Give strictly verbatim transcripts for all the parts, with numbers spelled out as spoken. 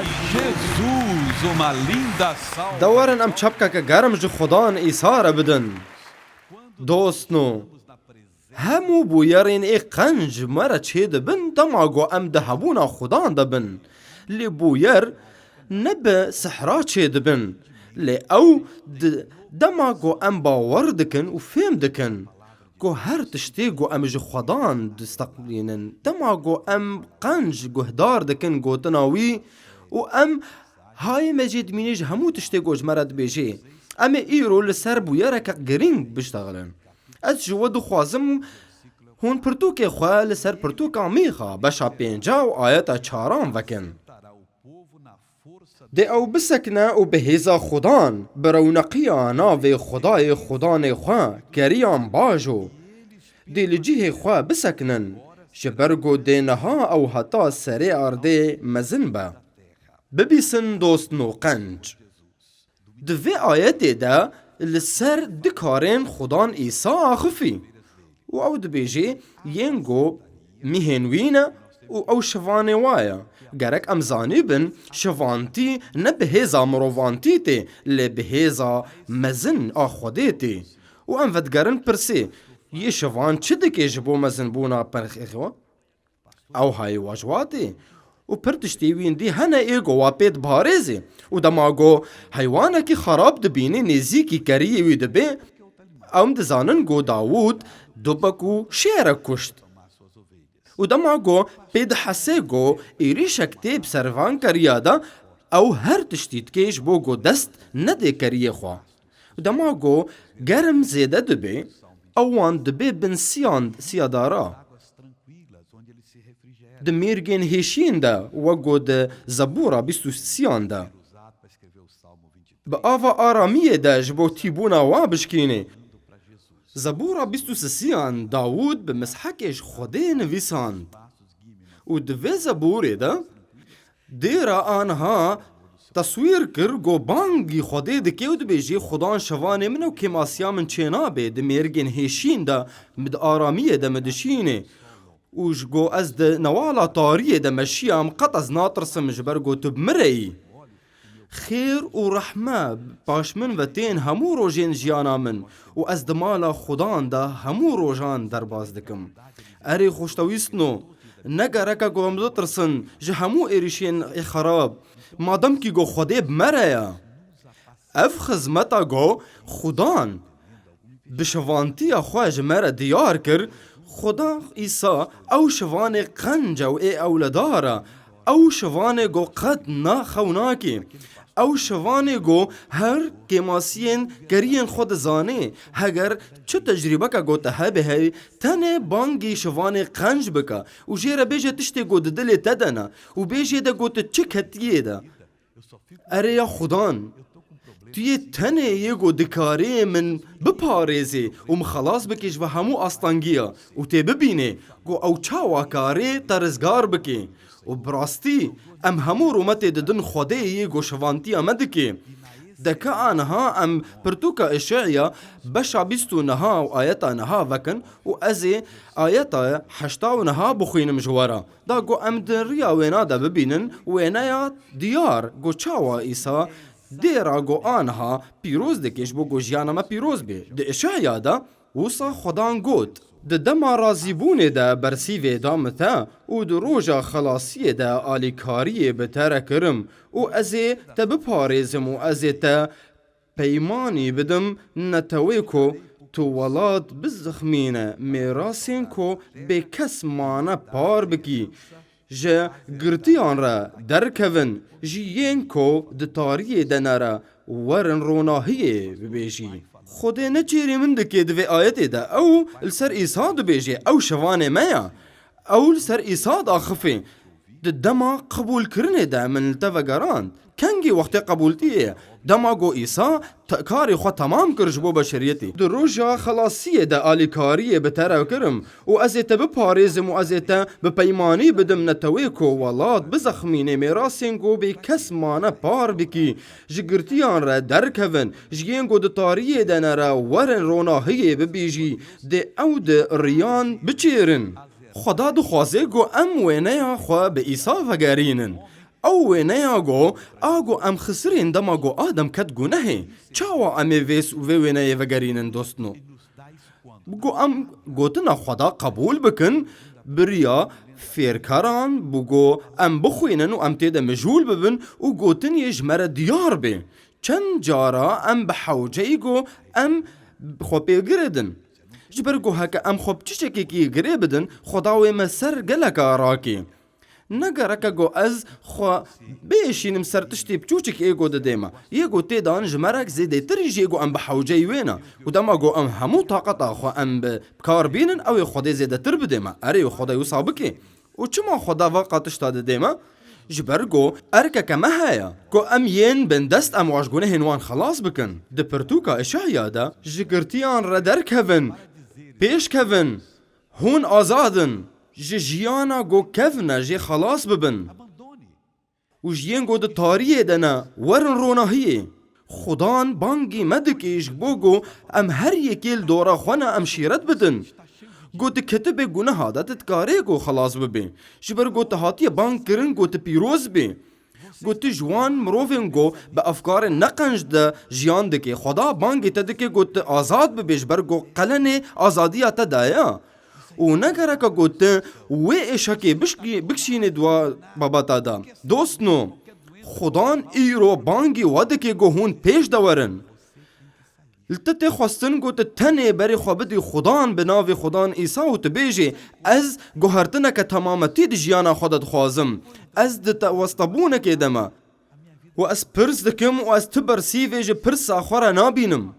Jesus, uma linda salva. De werin em çepkeke germ ji Xudan Îsa re bidin. Dostno, hemû bûyerên ê qenc me re çêdibin, dema ku em di hebûna Xudan de bin. Lê bûyer ne bi sihra çêdibin. Lê ew di, dema ku em bawer dikin û fêm dikin ku her tiştê ku em ji Xwedan disteqlînin, dema ku em qenc guhdar dikin gotina wî û em hayê me jê dimîne ji hemû tiştê ku ji me re dibêjê, em ê îro li ser bûyereke girîng biştexilin. Ez ji we dixwazim hûn pirtûkê xwe li ser pirtûka Mîxa beşa pênca û ayeta çaran vekin. Dê ew bisekine û bi hêza Xudan, bi rewneqiya navê Xwedayê Xudanê xwe, keriyan bajo. Dê li cihê xwe bisekinin, ji ber ku dê niha ew heta serê erdê mezin be. Bibîsin dostno qenc. Di vê ayetê de li ser du karên Xudan Îsa axifî û ew dibêjê, yên ku mîhên wî ne û ew şivanê wa ye. Gerek em zanîbin, şivantî ne bi hêza mirovantî tê, lê bi hêza mezin a Xwedê tê. Û em vedigerin pirsê, yê şivan çi dike ji bo mezinbûna perxê xwe? Ew hayê wa ji wa tê. Û pir tiştê wîndî hene ê ku wa pê diparêzê. Û dema ku heywanekî xerab dibînî nêzîkî keriyê wî dibê, em dizanin ku Dawûd dubek û şêrek kuşt. Û dema ku pê dihesê ku êrîşek tê bi ser van keriya de, ew her tiştî dikê ji bo ku dest nedê keriyê xwe. Û dema ku germ zêde dibe, ew wan dibe bin siyan, siyadara. Di mêrgên hêşîn de, wek ku di Zebûra bîst û sisiyan de, bi ava aramiyê de ji bo tîbûna wa bişkînê. Zebûra bîst û sisiyan Dawûd bi mishekê ji Xwedê nivîsand. Û di vê zebûrê de dêra aniha teswîr kir, ku bangî Xwedê dike û dibêjê, Xudan şivanê min e û kêmasiya min çênabe, di mêrgên hêşîn de, min di aramiyê de min dişîne. Û ji ku ez di newala tariyê de meşiyam, qet ez natirsim, ji ber ku tu bi min re yî. Xêr û rehme paş min ve tên hemû rojên jiyana min û ez di mala Xudan de hemû rojan derbas dikim. Erê xweştewîstno, ne gerek e ku em bitirsin ji hemû êrîşên ê xerab, mademkî ku Xwedê bi me re ye. Ev xizmeta ku Xudan bi şivantiya xwe ji me re diyar kir, Xuda Îsa ew şivanê qenc e û ê ewledar e, ew şivanê ku qet naxew nake, ew şivanê ku her kêmasiyên keriyên xwe dizane, heger çi tecrîbeke ku te hebe heyî, tenê bangî şivanê qenc bike û jê re bêje tiştê ku di dilê te de ne û bêjê de ku tu çi ketiyê de. Erê ya Xudan, tu yê tenê yê ku dikarê min biparêzê û min xelas bikê ji vê hemû astangiya û tê bibînê ku ew çawa karê te rizgar bikê. Û bi rastî em hemû rûmetê didin Xwedê yê ku şivantiya me dikê. Deke aniha em pirtûka Îşeya beşa bîst û neha û ayeta neha vekin û ez ê ayeta heşta û neha bixwînim ji we re. Da ku em di riya wêna de bibînin, wêneya diyar ku çawa Îsa dêra ku aniha pîroz dike ji bo ku jiyana me pîroz bê. Di Îşeya de wisa Xudan got, Di dema razîbûnê de bersîvê da min te û di roja xelasiyê de alîkariyê bi te re kirim û ez ê te biparêzim û ez ê te peymanî bidim netewê ku tu welat bizexmîne, mêrasên ku bêkes mane par bikî, ji girtiyan re derkevin, ji yên ku di tariyê de ne re werin ronahiyê bibêjî. Xwedê ne çêrê min dike di vê ayetê de, ew li ser Îsa dibêje, ew şivanê me ye. Ew li ser Îsa daxifê. Di dema qebûlkirinê de min li te vegerand. Kengî wextê qebûltiyê ye. Dema ku Îsa te-, karê xwe temam kir ji bo beşeriyetê. Di roja xelasiyê de alîkariyê bi te re kirim û ez ê te biparêzim û ez ê te bi peymanî bidim netewê ku welat bizexmînê, mêrasên ku bê kes mane par bikî, ji girtiyan re derkevin, ji yên ku di tariyê de ne re werin ronahiyê bibîjî, dê ew di riyan biçêrin. Xweda dixwaze ku em wêneya xwe bi Îsa vegerînin. Ew wêneya go, a go em xisirîn dema go Adem ket gunehê. Çawa em ê vê, vê wêneyê vegerînin dostno? Go em gotina Xweda qebûl bikin, biriya fêrkeran bû go em bixwînin û em tê de mijûl bibin û gotinê ji me re diyar bê. Çend cara em bi hewceyî go em xwe pê girê din. Ji ber go heke em xwe bi çiçekekî girê bidin, Xweda wê me ser geleka rakê. Ne gereke go ez xwe bêşînim ser tiştê biçûçik ê go didê me. Yê go tê dan ji me re zêdêtirî jê go em bi hewceyî wê ne. Û dema go em hemû taqeta xwe em bi kar bînin, ew ê Xwedê zêdetir bidê me. Erê, Xwedê wisa bike. Û çima Xweda va qatişta didê me? Ji ber go erkeke me heye. Go em yên bindest em wa ji gunehên wan xelas bikin. Di pirtûka Îşaya de, ji girtiyan re derkevin, pêş kevin, hûn azad in. Ji jiyana go kevne jê xelas bibin. Û ji yên go di tariyê de ne, werin ronahiyê. Xudan bangî me dike ji bo go em her yekê li dora xwe ne em şîret bidin. Go di kitibê guneha de tu dikarê go xelas bibê. Ji ber go tu hatiye bang kirin go tu pîroz bê. Go tu ji wan mirovên go bi efkarên neqenc de jiyan dike. Xweda bangê te dike go tu azad bibê ji ber go qelenê azadiya te daye. Û ne gereke go tu wê êşekê bişkî-, bikişînî di wa babeta de. Dostno, Xudan îro bangî we dike go hûn pêş de werin. Li te tê xwestin go tu tenê berê xwe bidî Xudan bi navê Xudan Îsa û tu bêjê, ez guhertineke temametî di jiyana xwe de dixwazim. Ez di te westebûnekê de me. Û ez pirs dikim û ez tu bersîvê ji pirsa xwe re nabînim.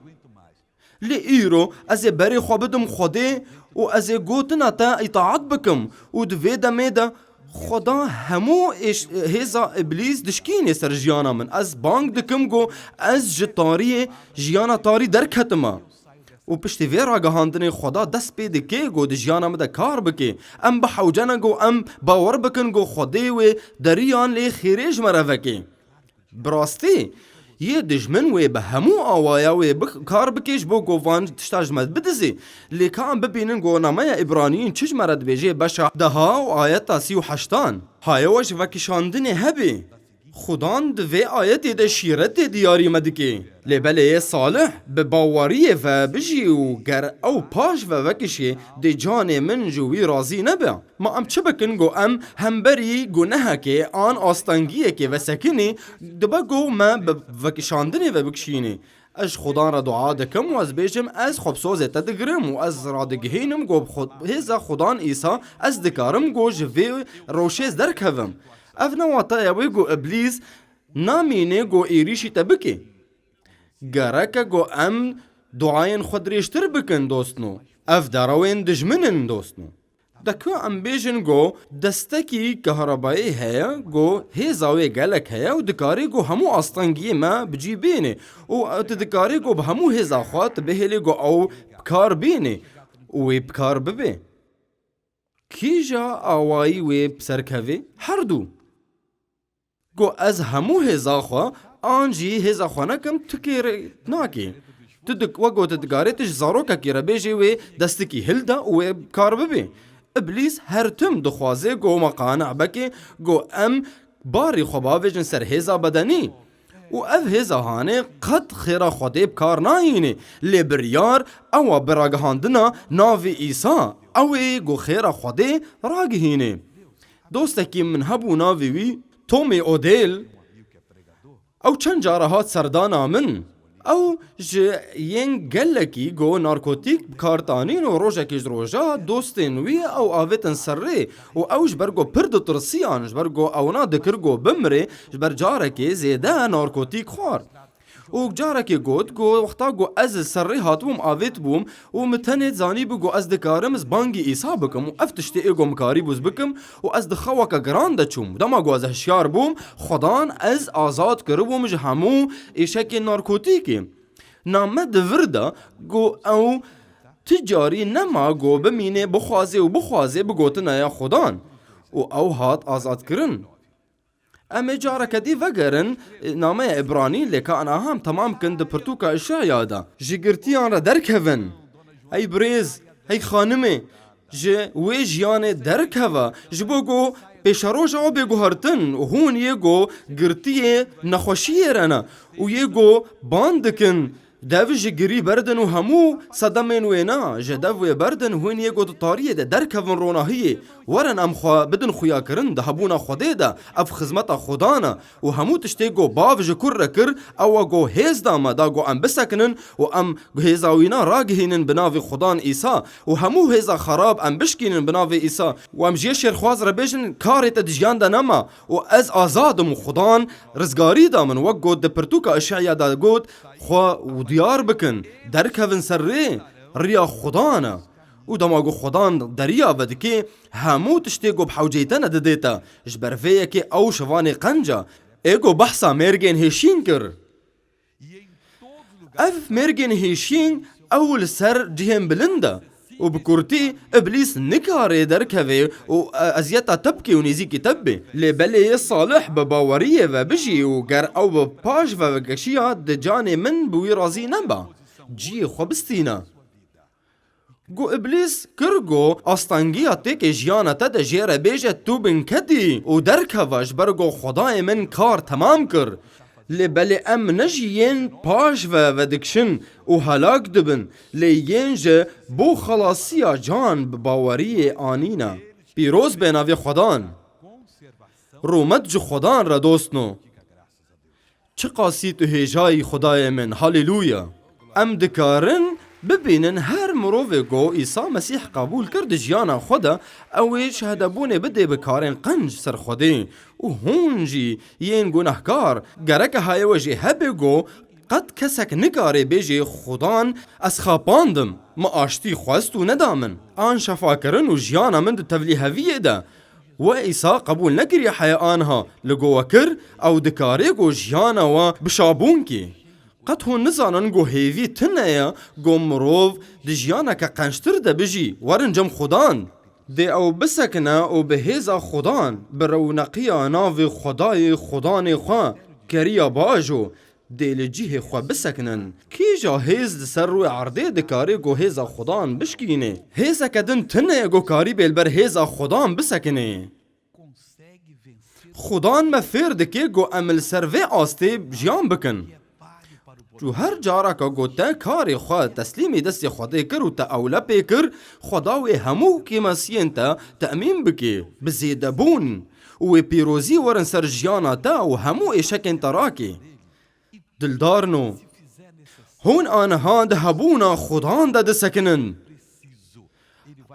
Lê îro ez ê berê xwe bidim Xwedê û ez ê gotina te îtaat bikim û di vê demê de Xweda hemû êş-, hêza Îblîs dişkînê ser jiyana min. Ez bang dikim ku ez ji tariyê, jiyana tarî derketime. Û piştî vê ragihandinê Xweda dest pê dike ku di jiyana min de kar bike. Em bi hewce ne ku em bawer bikin ku Xwedê wê deriyan lê xêrê ji me re veke. Bi rastî, yê dijmin wê bi hemû awaya wê bik-, kar bike ji bo ku van tişta ji me bidizê. Lê ka em bibînin ku nameya Îbraniyên çi ji me re dibêje beşa deha û ayeta sî û heştan. Haye we ji vekişandinê hebê. Xudan di vê ayetê de şîretê diyarî me dike. Lê belê yê salih bi baweriyê ve bijî û ger ew paş ve vekişê, dê canê min ji wî razî nebe. Ma em çi bikin ku em hemberî gunehekê an astengiyekê vesekinî, dibe ku me bi vekişandinê ve bikişînî? Ez ji Xudan re dua dikim û ez bêjim, ez xwe bi sozê te digirim û ez radigihînim ku bi xwe-, hêza Xudan Îsa ez dikarim ku ji vê rewşê ez derkevim. Ev ne wata ye wê ku Îblîs namîne ku êrîşî te bike. Gereke ku em duayên xwe dirêjtir bikin, dostno. Ev derewên dijmin in, dostno. De ku em bêjin ku destekî kahrebayê heye, ku hêza wê gelek heye û dikarê ku hemû astengiyê me bi cî bêne û tu dikarê ku bi hemû hêza xwe tu bihêlê ku ew bi kar bêne û wê bi kar bibe. Kîja awayî wê bi ser keve? Herdu. Ku ez hemû hêza xwe an jî hêza xwe nekim, tu kêrê nakê. Tu dik-, wek ku tu dikarê tu ji zarokekî re bêjê wê destikî hilda û wê bi kar bibê. Îblîs her tim dixwaze ku me qane bike ku em barî xwe bavêjin ser hêza bedenî. Û ev hêza hanê qet xêra Xwedê bi kar nahînê. Lê biryar ew a bi ragihandina navê Îsa, ew ê ku xêra Xwedê ragihînê. Dostekî min hebû navê wî Tommy O'Dale. Ew çend cara hat serdana min. Ew ji yên gelekî ku narkotîk bi kar tanîn û rojekê ji roja dostên wî ew avêtin ser rê û ew ji ber ku pir ditirsiyan, ji ber ku ewna dikir ku bimrê, ji ber carekê zêde narkotîk xwar. Û carekê got ku wexta ku ez li ser rê hatibûm avêt bûm û min tenê zanîbû ku ez dikarim ez bangî Îsa bikim û ev tiştê ê ku min karîbû ez bikim û ez di xeweke giran de çûm. Dema ku ez hişyar bûm, Xwedan ez azad kiribûm ji hemû êşekên narkotîkê. Na me di vir de ku ew ti carî nema ku bimîne bixwaze û bixwaze bi gotina ya Xwedan. Û ew hat azadkirin. Em ê careke dî vegerin, e, nameya Îbranî, lê ka em aha em temam kin di pirtûka Îşaya de. Ji girtiyan re derkevin. Hey birêz, hey xanimê, ji wê jiyanê derkeve, ji bo ku Pêşeroja ew bê guhertin û hûn yê ku girtiyê nexweşiyê re ne û yê ku ban dikin, dev ji girî berdin û hemû sedemên wêna ji dev wê berdin, hûn yê ku di tariyê de derkevin ronahiyê. Werin em xwe bidin xuyakirin di hebûna Xwedê de. Ev xizmeta Xudan e û hemû tiştê ku bav ji kur re kir, ew e ku hêz da me, da ku em bisekinin û em hêza wîna ragihînin bi navê Xudan Îsa û hemû hêza xerab em bişkînin bi navê Îsa û em ji yê şêrxwaz re bêjin, karê te di jiyan de nema û ez azad im û Xudan rizgarî da min, wek got di pirtûka Îşeya de got, xwe û diyar bikin, derkevin ser rê, riya Xudan e. Û dema ku Xudan deriya vedikê, hemû tiştê ku bi hewceyî te ne didê te, ji ber vê yekê ew şivanê qenc e. Ê ku behsa mêrgên hêşîn kir. Ev mêrgên hêşîn ew li ser cihên bilind e û bi kurtî Îblîs nikare derkeve û, e, eziyeta te bike û nêzîkî te bibe. Lê belê yê salih bi baweriyê ve bijî û ger ew bi paş ve vegeşiya di canê min bi wî razî neba, cihê xwe bistîne. Ku Îblîs kir ku astengiya têkê jiyana te de jê re bêje, tu binkedî û derkeve, ji ber ku Xwedayê min kar temam kir. Lê belê em ne ji yên paş ve vedikişin û helak dibin, lê yên ji bo xelasiya can bi baweriyê anîne. Pîroz be navê Xwedan. Rûmet ji Xwedan re dostno. Çiqasî tu hêjayî Xwedayê min. Halelûya! Em dikarin bibînin her mirovê ku Îsa Mesîh qebûl kir di jiyana xwe de, ew ê şehedebûnê bidê bi karên qenc ser Xwedê û hûn jî yên gunehkar, gereke hayê we jê hebe ku qet kesek nikare bêjê, Xudan, ez xapandim, min aştî xwest û neda min, an şefakirin û jiyana min di tevlîheviyê de. We Îsa qebûl nekiriye heya aniha, li go we kir, ew dikare ku jiyana we bişabûn kî. Qet hûn nizanin ku hêvî tune ye ku mirov di jiyaneke qençtir de bijî, werin cem Xudan. Dê ew bisekine û bi hêza Xudan, bi rewneqiya navê Xwedayê Xudanê xwe, keriya bajo, dê li cihê xwe bisekinin. Kîja hêz li ser rûyê erdê dikare ku hêza Xudan bişkîne? Hêzeke din tune ye ku karî bê li ber hêza Xudan bisekine. Xudan me fêr dike ku em li ser vê astê jiyan bikin. Tu her caraka ku te karê xwe teslîmî destê Xwedê kir û te ewle pê kir, Xweda wê hemû kêmasiyên te temîm bike, bi zêdebûn û wê pîrozî werin ser jiyana te û hemû êşekên te rakê. Dildarno, hûn aniha di hebûna Xudan de disekinin.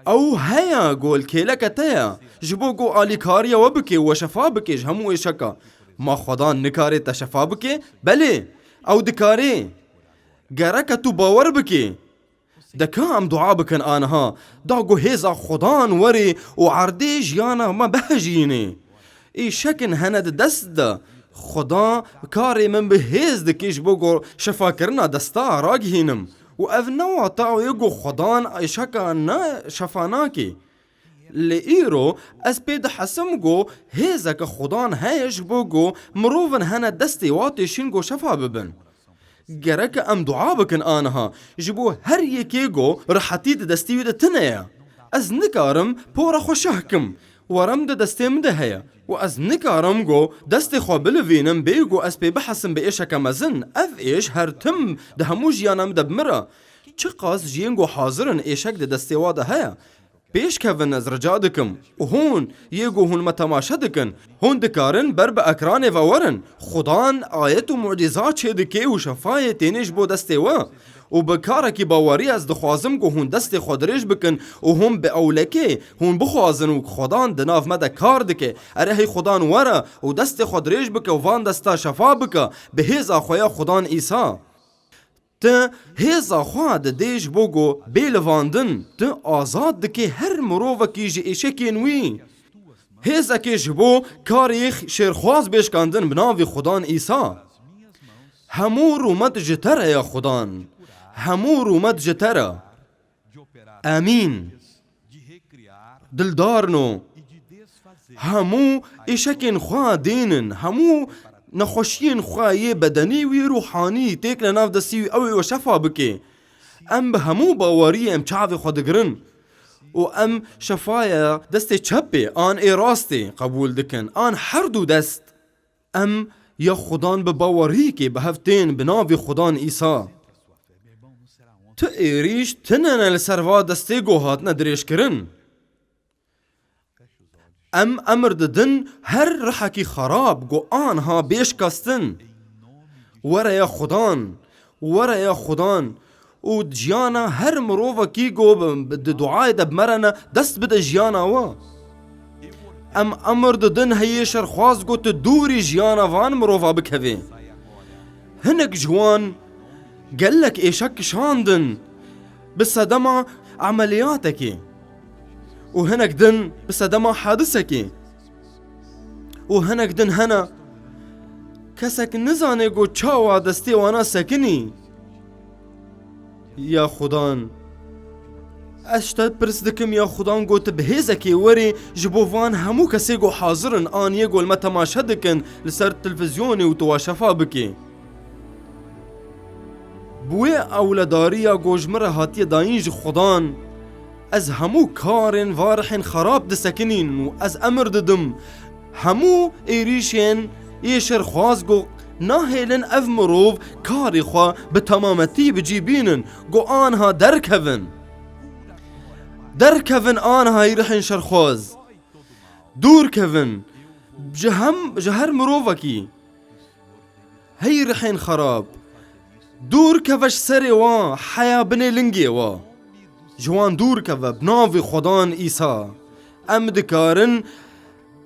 Ew heya ku li kêleke te ye, ji bo ku alîkariya we bike û we şefa bike ji hemû êşeka. Ma Xudan nikare te şefa bike? Belê, ew dikare. Gereke tu bawer bike. De ka em dua bikin aniha, da ku hêza Xudan werê û erdê jiyana me bihejînê. Êşekin hene di dest de. Xuda karê min bi hêz dike ji bo ku şefakirina desta ragihînim. Û ev ne wata wê ku Xudan êşeka ne şefa nake. Lê îro ez pê dihesim ku hêzeke Xudan heye ji bo ku mirovin hene destê wa têşîn ku şefa bibin. Gereke em dua bikin aniha ji bo her yekê ku rihetî di destê wî de tune ye. Ez nikarim pora xwe şeh kim. Werem di destê min de heye. Û ez nikarim ku destê xwe bilivînim bê ku ez pê bihesim bi êşeke mezin. Ev êş her tim di hemû jiyana min de bi min re. Çiqas ji yên ku hazir in êşek di destê wa de heye. Pêş kevin, ez rica dikim. Û hûn, yê ku hûn me temaşe dikin, hûn dikarin ber bi ekranê ve werin. Xudan ayet û mucîza çêdike û şefayê têne ji bo destê we. Û bi karekî bawerî ez dixwazim ku hûn destê xwe dirêj bikin û hûn bi ewlekê hûn bixwazin û Xudan di nav me de kar dike. Erê hey Xudan were û destê xwe dirêj bike û van desta şefa bike. Bi hêza xwe ya Xudan Îsa. Tu hêza xwe didê ji bo ku bê livandin, tu azad dikê her mirovekî ji êşekên wî. Hêzekê ji bo karê şêrxwaz bê şikandin bi navê Xudan Îsa. Hemû rûmet ji te re ya Xudan. Hemû rûmet ji te re. Emîn. Dildarno, hemû êşekên xwe dênin, hemû nexweşiyên xwe yê bedenî wî, ruhanî têkine nav destî wî, ew ê we şefa bike. Em bi hemû baweriyê em çavê xwe digirin. û em şefaya destê çepê an ê rastê qebûl dikin, an her du dest. Em ya Xudan bi baweriyekê bi hev tên bi navê Xudan Îsa. Tu êrîş tune ne li ser va destê ku hatine dirêjkirin. Em emir didin her rihekî xerab ku anha bê şikestin. Were ya Xudan, were ya Xudan û jiyana her mirovekî ku bi, bi, di duayê de bi me re ne, dest bide jiyana we. Em emir didin heyê şerxwaz ku tu dûrî jiyana van mirova bikevê. Hinek ji wan gelek êşek kişandin bi sedema emeliyatekê û hinek din bi sedema hadisekê û hinek din hene kesek nizane ku çawa destê wana sekinî. Ya Xudan, ez ji te pirs dikim, ya Xudan, ku tu bi hêzekê werî ji bo van hemû kesê ku hazir in an yê ku li me temaşe dikin li ser televîzyonê û tu wa şefa bikî. Bi wê ewledariya ku ji min re hatiye dayîn ji Xudan, ez hemû karên va rihên xerab disekinînim û ez emir didim, hemû êrîşên yê şerxwaz ku nahêlin ev mirov karê xwe bi temametî bi cî bînin, ku anha derkevin. Derkevin anha ey rihên şerxwaz. Dûr kevin ji hem, ji her mirovekî. Hey rihên xerab, dûr keve ji serê wan, heya binê lingê wan. Ji wan dûr keve, bi navê Xudan Îsa. Em dikarin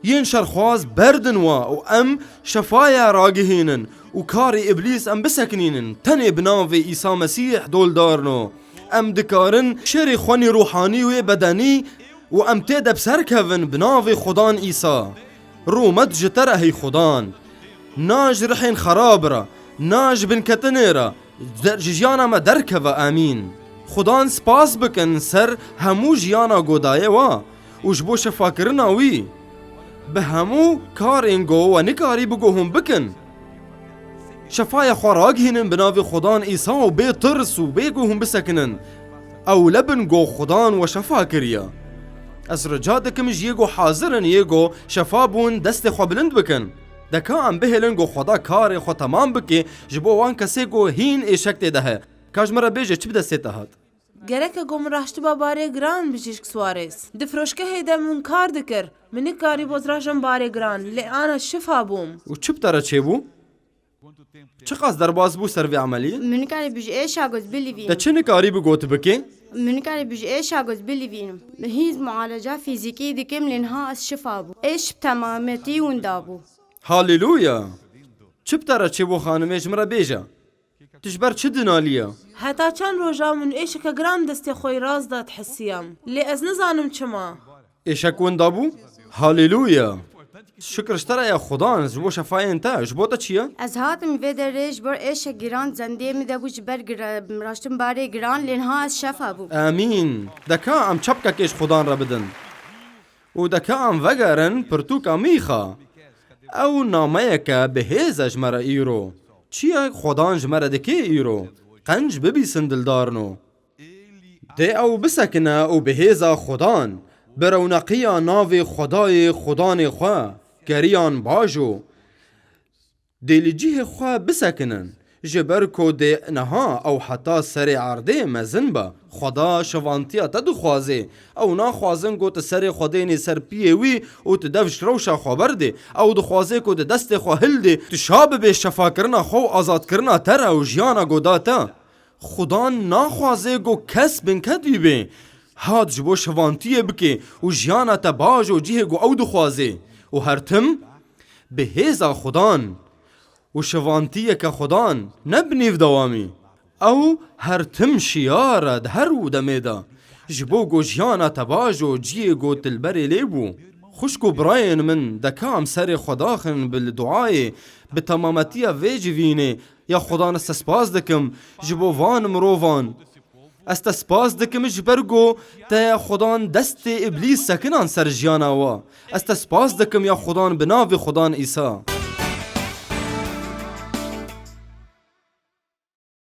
yên şerxwaz berdin wa û em şefaya ragihînin û karê Îblîs em bisekinînin. Tenê bi navê Îsa Mesîh doldarno. Em dikarin şerê xwenî ruhanî wê bedenî û em tê de bi ser kevin bi navê Xudan Îsa. Rûmet ji te re hey Xudan. Na ji rihên xerab re, na ji binketinê re, der-, ji jiyana me derkeve, amîn. Xudan spas bikin ser hemû jiyana godaye wa û ji bo şefakirina wî. Bi hemû karên go we nikarî bigo hûn bikin. Şefaya xwe ragihînin bi navê Xudan Îsa û bê tirs û bê ku hûn bisekinin. Ew lebin go Xudan we şefa kiriye. Ez rica dikim ji yê ku hazir in yê ku şefa bûn destê xwe bilind bikin. Deka em bihêlin ku Xweda karê xwe temam bike ji bo wan kesê ku hîn êşek tê de he. Ka ji min re bêje çi bi destê te hat? Gereke ku min raştiba barê giran bijîşk Suarez. Di firoşgehê de min kar dikir. Min nikarî boz rajan barê giran, lê ana şifa bûm. Û çi bi te re çêbû? Çiqas derbas bû ser vê emeliyê? Min nikarî bi ji êşa goz bilivînim. Te çi nikarî bi got bikê? Min nikarî bi ji êşa goz bilivînim. Min hîn mualeca fîzîkî dikim, lê niha ez şifa bûm. Êş bi temametî winda bû. Haleluya! Çi bi te re çêbû xanimê, ji min re bêje? Tu ji ber çi dinaliye? Heta çend roja min êşeke giran destê xwe yê rast de dihesiyam. Lê ez nizanim çima. Êşek winda bû? Haleluya! Şikir ji te re ya Xudan, ji bo şefayên te, ji bo te çi ye? Ez hatim vê derê ji bo êşek giran zendê min de bû ji ber gira-, raştin barê giran, lê niha ez şefa bûm. Amîn. Deka em çepkekê ji Xudan re bidin. Û deka em vegerin pirtûka Mîxa. Ew nameyeke bi hêz e ji me re îro. Çi ye Xudan ji me re dike îro? Qenc bibîsin dildarno. Dê ew bisekine û bi hêza Xudan, bi rewneqiya navê Xwedayê Xudanê xwe, geriyan bajo. Dê li cihê xwe bisekinin, ji ber ku dê niha ew heta serê erdê mezin be. Xweda şivantiya te dixwaze. Ew naxwazin ku tu serê xwe dênê ser piyê wî û tu dev ji rewşa xwe berdê. Ew dixwaze ku tu destê xwe hildê, tu şa bibê şefakirina xwe û azadkirina te re û jiyana ku da te. Xudan naxwaze ku kes binket bîbe. Hat ji bo şivantiyê bike û jiyana te bajo cihê ku ew dixwaze. Û her tim bi hêza Xudan û şivantiyeke Xudan ne bi nîv dewamî. Ew her tim şiyar e di her û demê de. Ji bo ku jiyana te bajo cihê ku tu li berê lê bû. Xwişk û birayên min, deka em serê xwe daxin bi li duayê, bi temametiya vê civînê, Ya Xudan, ez te spas dikim ji bo van mirovan. Ez te spas dikim ji ber ku te ya Xudan destê Îblîs sekinan ser jiyana we. Ez te spas dikim ya Xudan bi navê Xudan Îsa.